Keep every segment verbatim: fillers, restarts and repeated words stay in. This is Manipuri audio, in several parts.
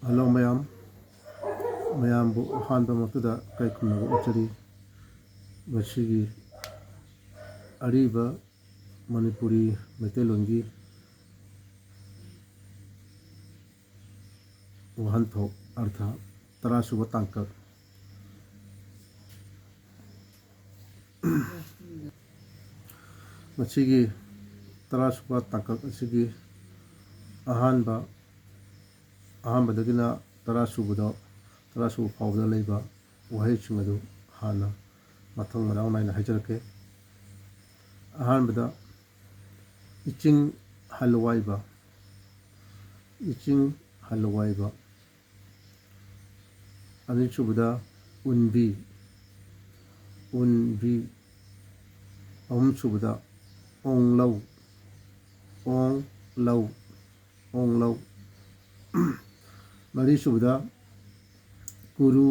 ꯍꯜꯂꯣ ꯃꯌꯥꯝ, ꯃꯌꯥꯝꯕꯨ ꯑꯍꯥꯟꯕꯃꯛꯇꯗ ꯏꯀꯥꯏ ꯈꯨꯝꯅꯕ ꯎꯠꯆꯔꯤ꯫ ꯉꯁꯤꯒꯤ ꯑꯔꯤꯕ ꯃꯅꯤꯄꯨꯔꯤ ꯃꯩꯇꯩꯂꯣꯟꯒꯤ ꯋꯥꯍꯟꯊꯣꯛ ꯑꯔꯊ ꯇꯔꯥꯁꯨꯕ ꯇꯥꯡꯀꯛ꯫ ꯃꯁꯤꯒꯤ ꯇꯔꯥꯁꯨꯕ ꯇꯥꯡꯀꯛ ꯑꯁꯤꯒꯤ ꯑꯍꯥꯟꯕ, ꯑꯍꯥꯟꯕꯗꯒꯤꯅ ꯇꯔꯥꯁꯨꯕꯗ, ꯇꯔꯥꯁꯨꯕ ꯐꯥꯎꯕꯗ ꯂꯩꯕ ꯋꯥꯍꯩꯁꯤꯡ ꯑꯗꯨ ꯍꯥꯟꯅ ꯃꯊꯪ ꯃꯅꯥꯎ ꯅꯥꯏꯅ ꯍꯥꯏꯖꯔꯛꯀꯦ꯫ ꯑꯍꯥꯟꯕꯗ, ꯏꯆꯤꯡ ꯍꯜꯋꯥꯏꯕ, ꯏꯆꯤꯡ ꯍꯜꯋꯥꯏꯕ꯫ ꯑꯅꯤꯁꯨꯕꯗ, ꯎꯟꯕꯤ, ꯎꯟꯕꯤ꯫ ꯑꯍꯨꯝꯁꯨꯕꯗ, ꯑꯣꯡꯂꯧ, ꯑꯣꯡꯂꯧ, ꯑꯣꯡꯂꯧ꯫ ꯃꯔꯤꯁꯨꯕꯗ, ꯀꯨꯔꯨ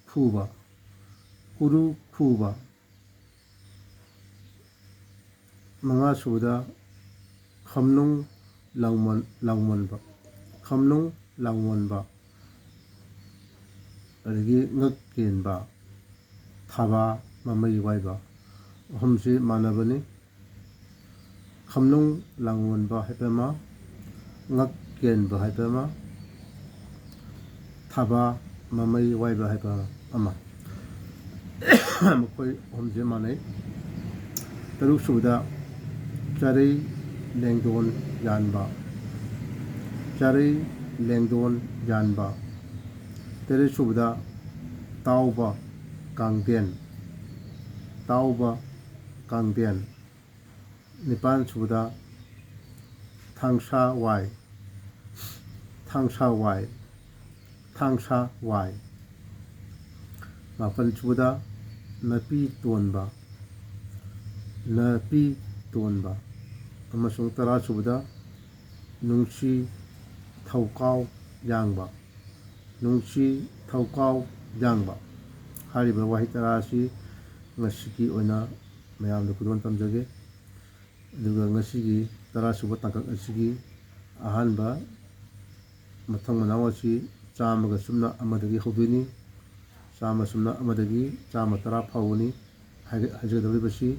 ꯈꯨꯕ, ꯀꯨꯔꯨ ꯈꯨꯕ꯫ ꯃꯉꯥꯁꯨꯕꯗ, ꯈꯝꯅꯨꯡ ꯂꯥꯎꯃꯟ-, ꯂꯥꯎꯃꯟꯕ, ꯈꯝꯅꯨꯡ ꯂꯥꯎꯃꯟꯕ꯫ ꯑꯗꯒꯤ ꯉꯛ ꯀꯦꯟꯕ, ꯊꯥꯕ ꯃꯃꯩ ꯋꯥꯏꯕ꯫ ꯑꯍꯨꯝꯁꯤ ꯃꯥꯟꯅꯕꯅꯤ꯫ ꯈꯝꯅꯨꯡ ꯂꯥꯡꯑꯣꯟꯕ ꯍꯥꯏꯕ ꯑꯃ, ꯉꯛ ꯀꯦꯟꯕ ꯍꯥꯏꯕ ꯑꯃ, ꯊꯥꯕ ꯃꯃꯩ ꯋꯥꯏꯕ ꯍꯥꯏꯕ ꯑꯃ꯫ ꯃꯈꯣꯏ ꯑꯍꯨꯝꯁꯦ ꯃꯥꯟꯅꯩ꯫ ꯇꯔꯨꯛꯁꯨꯕꯗ, ꯆꯔꯩ ꯂꯦꯡꯗꯣꯟ ꯌꯥꯟꯕ, ꯆꯔꯩ ꯂꯦꯡꯗꯣꯟ ꯌꯥꯟꯕ꯫ ꯇꯔꯦꯠꯁꯨꯕꯗ, ꯇꯥꯎꯕ ꯀꯥꯡꯗꯦꯟ, ꯇꯥꯎꯕ ꯀꯥꯡꯗꯦꯟ꯫ ꯅꯤꯄꯥꯟꯁꯨꯕꯗ, ꯊꯥꯡꯁꯥ ꯋꯥꯏ, ꯊꯥꯡꯁꯥ ꯋꯥꯏ, ꯊꯥꯡꯁꯥ ꯋꯥꯏ꯫ ꯃꯥꯄꯟꯁꯨꯕꯗ, ꯅꯥꯄꯤ ꯇꯣꯟꯕ, ꯅꯥꯄꯤ ꯇꯣꯟꯕ꯫ ꯑꯃꯁꯨꯡ ꯇꯔꯥꯁꯨꯕꯗ, ꯅꯨꯡꯁꯤ ꯊꯧꯀꯥꯎ ꯌꯥꯡꯕ, ꯅꯨꯡꯁꯤ ꯊꯧꯀꯥꯎ ꯌꯥꯡꯕ꯫ ꯍꯥꯏꯔꯤꯕ ꯋꯥꯍꯩ ꯇꯔꯥ ꯑꯁꯤ ꯉꯁꯤꯒꯤ ꯑꯣꯏꯅ ꯃꯌꯥꯝꯗ ꯈꯨꯗꯣꯜ ꯇꯝꯖꯒꯦ꯫ ꯑꯗꯨꯒ ꯉꯁꯤꯒꯤ ꯇꯔꯥꯁꯨꯕ ꯇꯥꯡꯀꯛ ꯑꯁꯤꯒꯤ ꯑꯍꯥꯟꯕ ꯃꯊꯪ ꯃꯅꯥꯎ ꯑꯁꯤ ꯆꯥꯝꯃꯒ ꯁꯨꯞꯅ ꯑꯃꯗꯒꯤ ꯍꯧꯗꯣꯏꯅꯤ꯫ ꯆꯥꯝꯃ ꯁꯨꯞꯅ ꯑꯃꯗꯒꯤ ꯆꯥꯝꯃ ꯇꯔꯥ ꯐꯥꯎꯕꯅꯤ ꯍꯥꯏꯒ-, ꯍꯥꯏꯖꯒꯗꯧꯔꯤꯕꯁꯤ꯫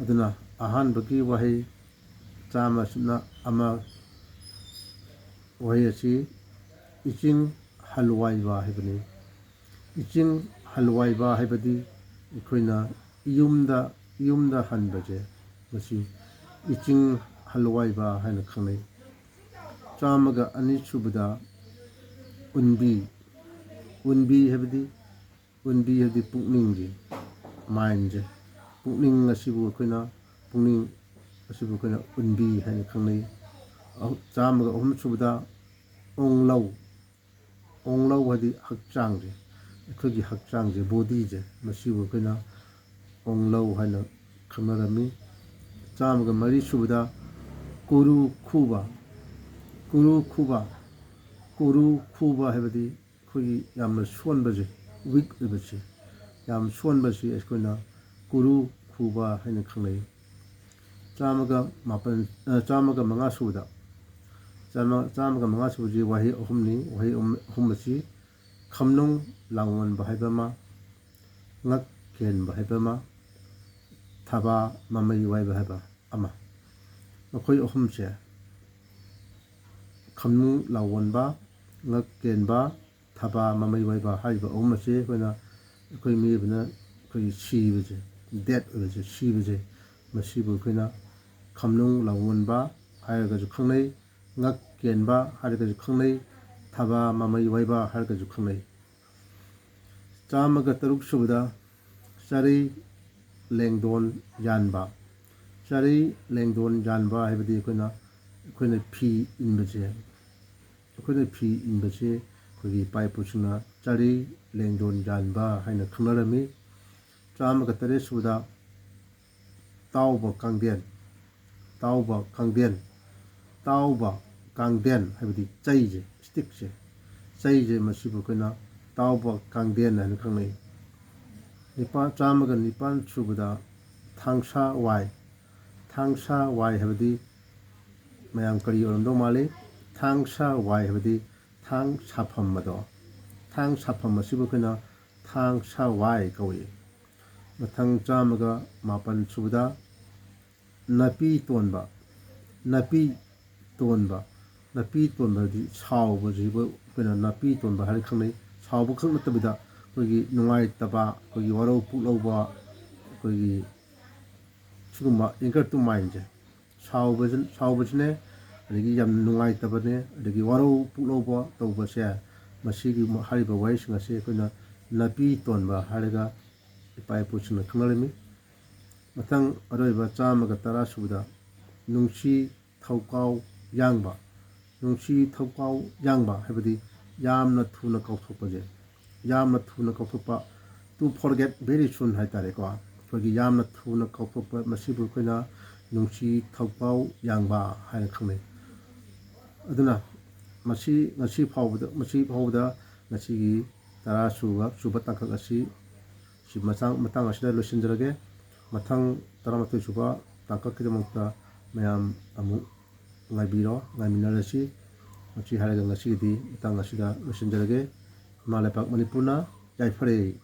ꯑꯗꯨꯅ ꯑꯍꯥꯟꯕꯒꯤ ꯋꯥꯍꯩ ꯆꯥꯝꯃ ꯁꯨꯞꯅ ꯑꯃ ꯋꯥꯍꯩ ꯑꯁꯤ ꯏꯆꯤꯡ ꯍꯜꯋꯥꯏꯕ ꯍꯥꯏꯕꯅꯤ꯫ ꯏꯆꯤꯡ ꯍꯜꯋꯥꯏꯕ ꯍꯥꯏꯕꯗꯤ ꯑꯩꯈꯣꯏꯅ ꯌꯨꯝꯗ, ꯌꯨꯝꯗ ꯍꯟꯕꯁꯦ, ꯃꯁꯤ ꯏꯆꯤꯡ ꯍꯜꯋꯥꯏꯕ ꯍꯥꯏꯅ ꯈꯪꯅꯩ꯫ ꯆꯥꯝꯃꯒ ꯑꯅꯤ ꯁꯨꯕꯗ ꯎꯟꯕꯤ, ꯎꯟꯕꯤ ꯍꯥꯏꯕꯗꯤ, ꯎꯟꯕꯤ ꯍꯥꯏꯕꯗꯤ ꯄꯨꯛꯅꯤꯡꯒꯤ, mindꯁꯦ, ꯄꯨꯛꯅꯤꯡ ꯑꯁꯤꯕꯨ ꯑꯩꯈꯣꯏꯅ, ꯄꯨꯛꯅꯤꯡ ꯑꯁꯤꯕꯨ ꯑꯩꯈꯣꯏꯅ ꯎꯟꯕꯤ ꯍꯥꯏꯅ ꯈꯪꯅꯩ꯫ ꯑꯍꯨ-, ꯆꯥꯝꯃꯒ ꯑꯍꯨꯝ ꯁꯨꯕꯗ ꯑꯣꯡꯂꯧ, ꯑꯣꯡꯂꯧ ꯍꯥꯏꯗꯤ ꯍꯛꯆꯥꯡꯁꯦ, ꯑꯩꯈꯣꯏꯒꯤ ꯍꯛꯆꯥꯡꯁꯦ, bodyꯁꯦ, ꯃꯁꯤꯕꯨ ꯑꯩꯈꯣꯏꯅ ꯑꯣꯡꯂꯧ ꯍꯥꯏꯅ ꯈꯪꯅꯔꯝꯃꯤ꯫ ꯆꯥꯝꯃꯒ ꯃꯔꯤ ꯁꯨꯕꯗ ꯀꯨꯔꯨ ꯈꯨꯕ, ꯀꯨꯔꯨ ꯈꯨꯕ, ꯀꯨꯔꯨ ꯈꯨꯕ ꯍꯥꯏꯕꯗꯤ ꯑꯩꯈꯣꯏꯒꯤ ꯌꯥꯝꯅ ꯁꯣꯟꯕꯁꯦ, weak ꯑꯣꯏꯕꯁꯦ, ꯌꯥꯝ ꯁꯣꯟꯕꯁꯤ ꯑꯩꯈꯣꯏꯅ ꯀꯨꯔꯨ ꯈꯨꯕ ꯍꯥꯏꯅ ꯈꯪꯅꯩ꯫ ꯆꯥꯝꯃꯒ ꯃꯥꯄꯟ, ꯑ, ꯆꯥꯝꯃꯒ ꯃꯉꯥ ꯁꯨꯕꯗ, ꯆꯥꯝꯃ-, ꯆꯥꯝꯃꯒ ꯃꯉꯥ ꯁꯨꯕꯁꯤ ꯋꯥꯍꯩ ꯑꯍꯨꯝꯅꯤ꯫ ꯋꯥꯍꯩ ꯑꯍꯨꯝ, ꯑꯍꯨꯝ ꯑꯁꯤ ꯈꯝꯅꯨꯡ ꯂꯥꯎꯉꯟꯕ ꯍꯥꯏꯕ ꯑꯃ, ꯉꯛ ꯀꯦꯟꯕ ꯍꯥꯏꯕ ꯑꯃ, ꯊꯕꯥ ꯃꯃꯩ ꯋꯥꯏꯕ ꯍꯥꯏꯕ ꯑꯃ꯫ ꯃꯈꯣꯏ ꯑꯍꯨꯝꯁꯦ, ꯈꯝꯅꯨꯡ ꯂꯥꯎꯒꯣꯟꯕ, ꯉꯛ ꯀꯦꯟꯕ, ꯊꯕꯥ ꯃꯃꯩ ꯋꯥꯏꯕ ꯍꯥꯏꯔꯤꯕ ꯑꯍꯨꯝ ꯑꯁꯤ ꯑꯩꯈꯣꯏꯅ, ꯑꯩꯈꯣꯏ ꯃꯤꯑꯣꯏꯕꯅ ꯑꯩꯈꯣꯏꯒꯤ ꯁꯤꯕꯁꯦ, death ꯑꯣꯏꯕꯁꯦ, ꯁꯤꯕꯁꯦ, ꯃꯁꯤꯕꯨ ꯑꯩꯈꯣꯏꯅ ꯈꯝꯅꯨꯡ ꯂꯥꯎꯒꯣꯟꯕ ꯍꯥꯏꯔꯒꯁꯨ ꯈꯪꯅꯩ, ꯉꯛ ꯀꯦꯟꯕ ꯍꯥꯏꯔꯒꯁꯨ ꯈꯪꯅꯩ, ꯊꯕꯥ ꯃꯃꯩ ꯋꯥꯏꯕ ꯍꯥꯏꯔꯒꯁꯨ ꯈꯪꯅꯩ꯫ ꯆꯥꯝꯃꯒ ꯇꯔꯨꯛ ꯁꯨꯕꯗ ꯆꯔꯩ ꯂꯦꯡꯗꯣꯟ ꯌꯥꯟꯕ꯫ ꯆꯔꯩ ꯂꯦꯡꯗꯣꯟ ꯌꯥꯟꯕ ꯍꯥꯏꯕꯗꯤ ꯑꯩꯈꯣꯏꯅ, ꯑꯩꯈꯣꯏꯅ ꯐꯤ ꯏꯟꯕꯁꯦ, ꯑꯩꯈꯣꯏꯅ ꯐꯤ ꯏꯟꯕꯁꯦ ꯑꯩꯈꯣꯏꯒꯤ ꯏꯄꯥ ꯏꯄꯨꯁꯤꯡꯅ ꯆꯔꯩ ꯂꯦꯡꯗꯣꯟ ꯌꯥꯟꯕ ꯍꯥꯏꯅ ꯈꯪꯅꯔꯝꯃꯤ꯫ ꯆꯥꯝꯃꯒ ꯇꯔꯦꯠ ꯁꯨꯕꯗ ꯇꯥꯎꯕ ꯀꯥꯡꯗꯦꯟ, ꯇꯥꯎꯕ ꯀꯥꯡꯗꯦꯟ, ꯇꯥꯎꯕ ꯀꯥꯡꯗꯦꯟ ꯍꯥꯏꯕꯗꯤ ꯆꯩꯁꯦ, stickꯁꯦ, ꯆꯩꯁꯦ, ꯃꯁꯤꯕꯨ ꯑꯩꯈꯣꯏꯅ ꯇꯥꯎꯕ ꯀꯥꯡꯗꯦꯟ ꯍꯥꯏꯅ ꯈꯪꯅꯩ꯫ ꯅꯤꯄꯥꯜ, ꯆꯥꯝꯃꯒ ꯅꯤꯄꯥꯜ ꯁꯨꯕꯗ ꯊꯥꯡꯁꯥ ꯋꯥꯏ, ꯊꯥꯡꯁꯥ ꯋꯥꯏ ꯍꯥꯏꯕꯗꯤ ꯃꯌꯥꯝ ꯀꯔꯤ ꯑꯣꯏꯔꯝꯗꯧ ꯃꯥꯜꯂꯤ? ꯊꯥꯡꯁꯥ ꯋꯥꯏ ꯍꯥꯏꯕꯗꯤ ꯊꯥꯡ ꯁꯥꯐꯝ ꯑꯗꯣ, ꯊꯥꯡ ꯁꯥꯐꯝ ꯑꯁꯤꯕꯨ ꯑꯩꯈꯣꯏꯅ ꯊꯥꯡ ꯁꯥꯋꯥꯏ ꯀꯧꯏ꯫ ꯃꯊꯪ ꯆꯥꯝꯃꯒ ꯃꯥꯄꯟ ꯁꯨꯕꯗ ꯅꯥꯄꯤ ꯇꯣꯟꯕ, ꯅꯥꯄꯤ ꯇꯣꯟꯕ, ꯅꯥꯄꯤ ꯇꯣꯟꯕ ꯍꯥꯏꯗꯤ ꯁꯥꯎꯕꯁꯤꯕꯨ ꯑꯩꯈꯣꯏꯅ ꯅꯥꯄꯤ ꯇꯣꯟꯕ ꯍꯥꯏꯅ ꯈꯪꯅꯩ꯫ ꯁꯥꯎꯕ ꯈꯛ ꯅꯠꯇꯕꯤꯗ ꯑꯩꯈꯣꯏꯒꯤ ꯅꯨꯡꯉꯥꯏꯇꯕ, ꯑꯩꯈꯣꯏꯒꯤ ꯋꯥꯔꯧ ꯄꯨꯛꯂꯧꯕ, ꯑꯩꯈꯣꯏꯒꯤ ꯁꯤꯒꯨꯝꯕ anger to mindꯁꯦ, ꯁꯥꯎꯕꯁꯤ-, ꯁꯥꯎꯕꯁꯤꯅꯦ, ꯑꯗꯒꯤ ꯌꯥꯝ ꯅꯨꯡꯉꯥꯏꯇꯕꯅꯦ, ꯑꯗꯒꯤ ꯋꯥꯔꯧ ꯄꯨꯛꯂꯧꯕ ꯇꯧꯕꯁꯦ, ꯃꯁꯤꯒꯤ ꯍꯥꯏꯔꯤꯕ ꯋꯥꯍꯩꯁꯤꯡ ꯑꯁꯤ ꯑꯩꯈꯣꯏꯅ ꯅꯥꯄꯤ ꯇꯣꯟꯕ ꯍꯥꯏꯔꯒ ꯏꯄꯥ ꯏꯄꯨꯁꯤꯡꯅ ꯈꯪꯅꯔꯝꯃꯤ꯫ ꯃꯊꯪ ꯑꯔꯣꯏꯕ ꯆꯥꯝꯃꯒ ꯇꯔꯥ ꯁꯨꯕꯗ ꯅꯨꯡꯁꯤ ꯊꯧꯀꯥꯎ ꯌꯥꯡꯕ, ꯅꯨꯡꯁꯤ ꯊꯧꯀꯥꯎ ꯌꯥꯡꯕ ꯍꯥꯏꯕꯗꯤ ꯌꯥꯝꯅ ꯊꯨꯅ ꯀꯥꯎꯊꯣꯛꯄꯁꯦ, ꯌꯥꯝꯅ ꯊꯨꯅ ꯀꯥꯎꯊꯣꯛꯄ, to forget very soon ꯍꯥꯏꯇꯥꯔꯦꯀꯣ꯫ ꯑꯩꯈꯣꯏꯒꯤ ꯌꯥꯝꯅ ꯊꯨꯅ ꯀꯥꯎꯊꯣꯛꯄ, ꯃꯁꯤꯕꯨ ꯑꯩꯈꯣꯏꯅ ꯅꯨꯡꯁꯤ ꯊꯧꯀꯥꯎ ꯌꯥꯡꯕ ꯍꯥꯏꯅ ꯈꯪꯅꯩ꯫ ꯑꯗꯨꯅ ꯃꯁꯤ ꯉꯁꯤ ꯐꯥꯎꯕꯗ, ꯃꯁꯤ ꯐꯥꯎꯕꯗ ꯉꯁꯤꯒꯤ ꯇꯔꯥ ꯁꯨꯕ, ꯁꯨꯕ ꯇꯥꯡꯀꯛ ꯑꯁꯤ ꯁꯤ ꯃꯇꯥꯡ, ꯃꯇꯥꯡ ꯑꯁꯤꯗ ꯂꯣꯏꯁꯤꯟꯖꯔꯒꯦ꯫ ꯃꯊꯪ ꯇꯔꯥꯃꯥꯊꯣꯏ ꯁꯨꯕ ꯇꯥꯡꯀꯛꯀꯤꯗꯃꯛꯇ ꯃꯌꯥꯝ ꯑꯃꯨꯛ ꯉꯥꯏꯕꯤꯔꯣ, ꯉꯥꯏꯃꯤꯟꯅꯔꯁꯤ꯫ ꯃꯁꯤ ꯍꯥꯏꯔꯒ ꯉꯁꯤꯒꯤꯗꯤ ꯃꯇꯥꯡ ꯑꯁꯤꯗ ꯂꯣꯏꯁꯤꯟꯖꯔꯒꯦ꯫ ꯏꯃꯥ ꯂꯩꯄꯥꯛ ꯃꯅꯤꯄꯨꯔꯅ ꯌꯥꯏꯐꯔꯦ꯫